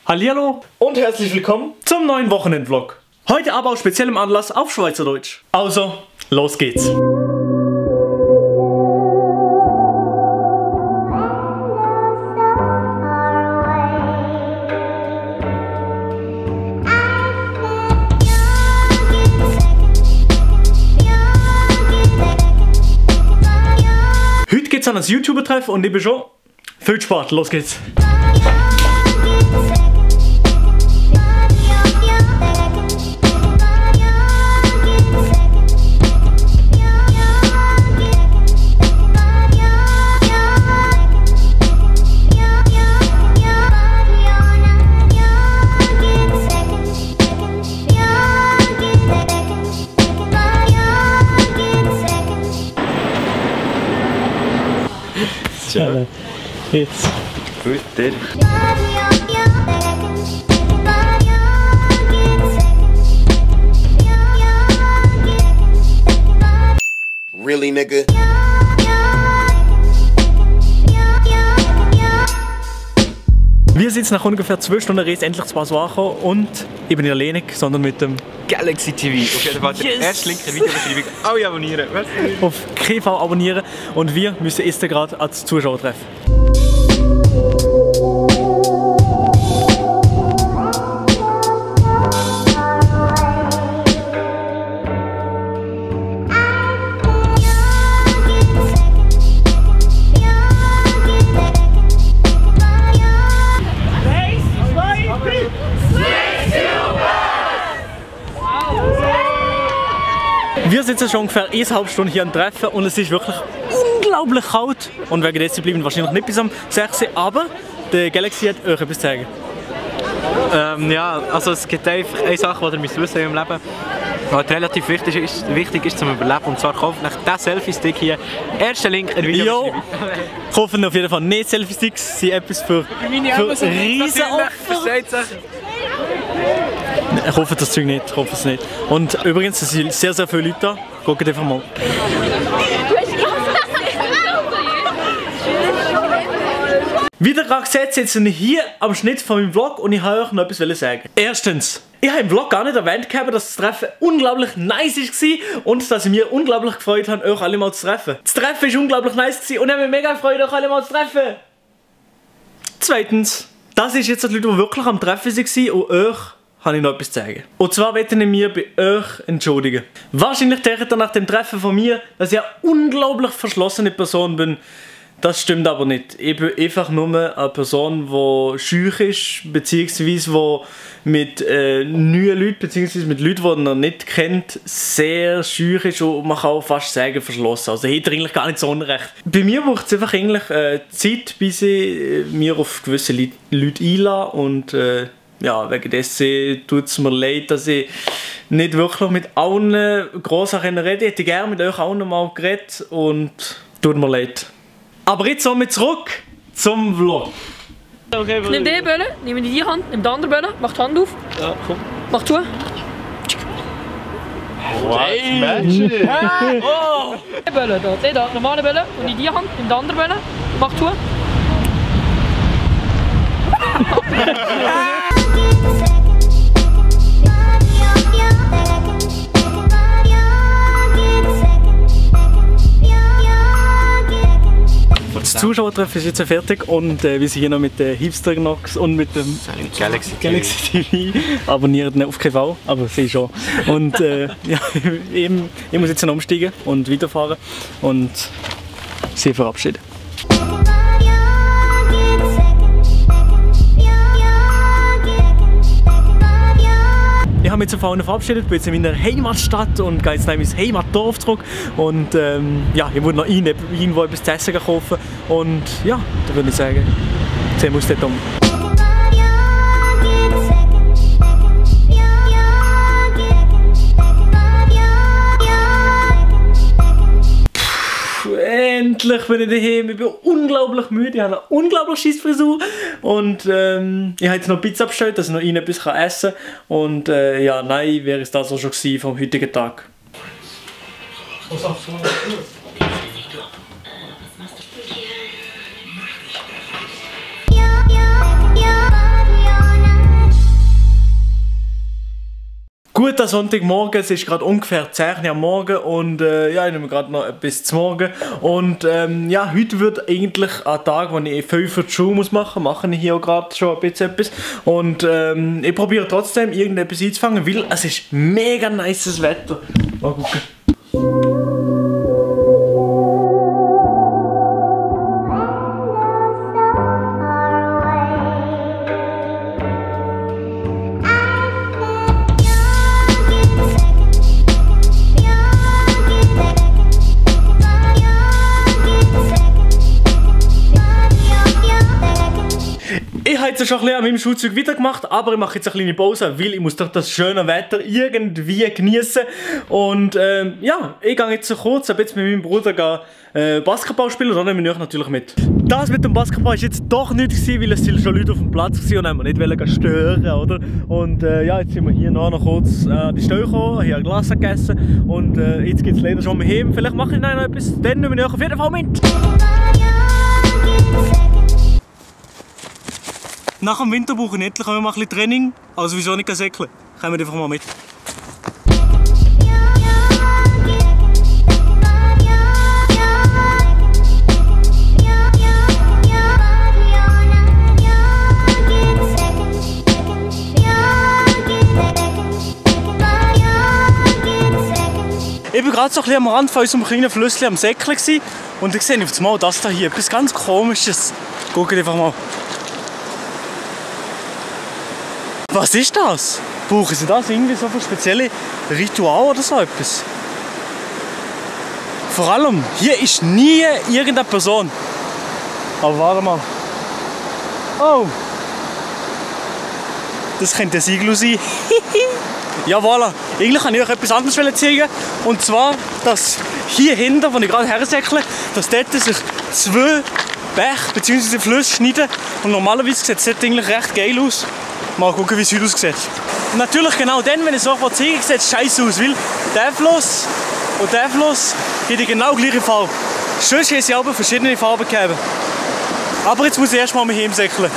Hallihallo und herzlich willkommen zum neuen Wochenendvlog. Heute aber aus speziellem Anlass auf Schweizerdeutsch. Also, los geht's. Heute geht's an das YouTuber-Treffen und ich bin schon viel Spaß. Los geht's. Ja, jetzt. Gut, der. Really, nigga? Wir sind jetzt nach ungefähr 12 Stunden Reise endlich zu Basel angekommen und ich bin nicht alleine, sondern mit dem Galaxy TV. Auf jeden Fall der erste Link in der Videobeschreibung. Alle abonnieren. auf KV abonnieren und wir müssen jetzt gerade als Zuschauer treffen. Wir sitzen schon ungefähr 1,5 Stunden hier am Treffen und es ist wirklich unglaublich kalt. Und wegen dessen bleiben wir wahrscheinlich nicht bis am 6. Aber der Galaxy hat euch etwas zu sagen. Ja, also es gibt einfach eine Sache, die ihr wissen im Leben, die relativ wichtig ist zum Überleben. Und zwar kauft euch diesen Selfie-Stick hier. Erster Link in der Videobeschreibung. Kaufen auf jeden Fall nicht Selfie-Sticks, sie sind etwas für Riesenopfer. Ich hoffe das Zeug nicht, ich hoffe es nicht. Und übrigens, es sind sehr viele Leute da. Guckt einfach mal. Wie ihr gerade seht, sitzen wir hier am Schnitt von meinem Vlog und ich wollte euch noch etwas sagen. Erstens, ich habe im Vlog gar nicht erwähnt, dass das Treffen unglaublich nice war und dass ich mich unglaublich gefreut habe, euch alle mal zu treffen. Das Treffen war unglaublich nice und ich habe mich mega gefreut, euch alle mal zu treffen. Zweitens, das ist jetzt die Leute, die wirklich am Treffen waren und euch habe ich noch etwas zu sagen. Und zwar möchte ich mich bei euch entschuldigen. Wahrscheinlich denkt ihr nach dem Treffen von mir, dass ich eine unglaublich verschlossene Person bin. Das stimmt aber nicht. Ich bin einfach nur eine Person, die schüch ist, beziehungsweise die mit neuen Leuten, beziehungsweise mit Leuten, die man nicht kennt, sehr schüch ist und man kann auch fast sagen verschlossen. Also hätte eigentlich gar nicht so unrecht. Bei mir braucht es einfach eigentlich Zeit, bis ich mir auf gewisse Leute einlasse und ja, wegen dessen tut es mir leid, dass ich nicht wirklich mit allen gross reden kann. Ich hätte gerne mit euch allen mal geredet und tut mir leid. Aber jetzt kommen wir zurück zum Vlog. Okay, nimm die Bölle, nimm die Hand, nimm die andere Bölle, mach die Hand auf. Ja, komm. Mach zu. Hey, Menschen! Oh! Die Bölle da, die da, normale Bölle und in die Hand, nimm die andere Bölle, mach zu. Das Zuschauertreffen ist jetzt fertig und wir sind hier noch mit den Hipster-Nox und mit dem Galaxy TV. Abonniert nicht auf KV, aber sie schon. Und ja, ich muss jetzt noch umsteigen und weiterfahren und sie verabschieden. Ich habe mich zu vorne verabschiedet, bin jetzt in meiner Heimatstadt und gehe jetzt in mein Heimatdorf zurück. Und ja, ich wollte noch irgendwo etwas zu essen kaufen. Und ja, da würde ich sagen, sehen wir uns dort um. Endlich bin ich daheim. Ich bin unglaublich müde. Ich habe eine unglaublich scheisse Frisur. Und ich habe jetzt noch Pizza bestellt, dass ich noch etwas essen kann. Und ja, nein, wäre es das auch schon gewesen vom heutigen Tag. guten Sonntagmorgen, es ist gerade ungefähr 10 Uhr am Morgen und ja, ich nehme gerade noch bis zum Morgen. Und ja, heute wird eigentlich ein Tag, wo ich 5 Uhr die Schule muss machen, mache ich hier auch gerade schon ein bisschen etwas. Und ich probiere trotzdem irgendetwas einzufangen, weil es ist mega nices Wetter. Mal gucken. Ich habe jetzt schon ein bisschen an meinem Schulzeug weitergemacht, aber ich mache jetzt eine kleine Pause, weil ich muss doch das schöne Wetter irgendwie genießen. Und ja, ich gehe jetzt so kurz jetzt mit meinem Bruder Basketball spielen und dann nehmen wir euch natürlich mit. Das mit dem Basketball war jetzt doch nicht gewesen, weil es sind schon Leute auf dem Platz waren und haben wir nicht stören, oder? Und ja, jetzt sind wir hier noch kurz die Stelle gekommen, hier ein Glas gegessen und jetzt geht es leider schon mal heim. Vielleicht mache ich noch etwas, dann nehmen wir euch auf jeden Fall mit. Nach dem Winter brauche ich endlich mal ein bisschen Training, also wieso nicht säckeln? Kommen wir einfach mal mit. Ich war gerade so ein bisschen am Rand von unserem kleinen Flüsschen am Säckeln und ich sehe auf einmal das da hier, etwas ganz Komisches. Guckt einfach mal. Was ist das? Brauchen Sie das irgendwie so für spezielle Ritual oder so etwas? Vor allem, hier ist nie irgendeine Person. Aber warte mal. Oh! Das könnte ein Iglu sein. Ja, voilà. Eigentlich kann ich euch etwas anderes zeigen. Und zwar, dass hier hinten, wo ich gerade hersäckle, dass dort sich 2 Bäche bzw. Flüsse schneiden. Und normalerweise sieht es eigentlich recht geil aus. Mal gucken, wie es heute aussieht. Natürlich genau dann, wenn ich so zeige, sieht es scheiße aus, weil der Fluss und der Fluss haben genau die gleiche Farbe. Sonst haben sie aber verschiedene Farben gegeben. Aber jetzt muss ich erstmal mit heimsäckeln.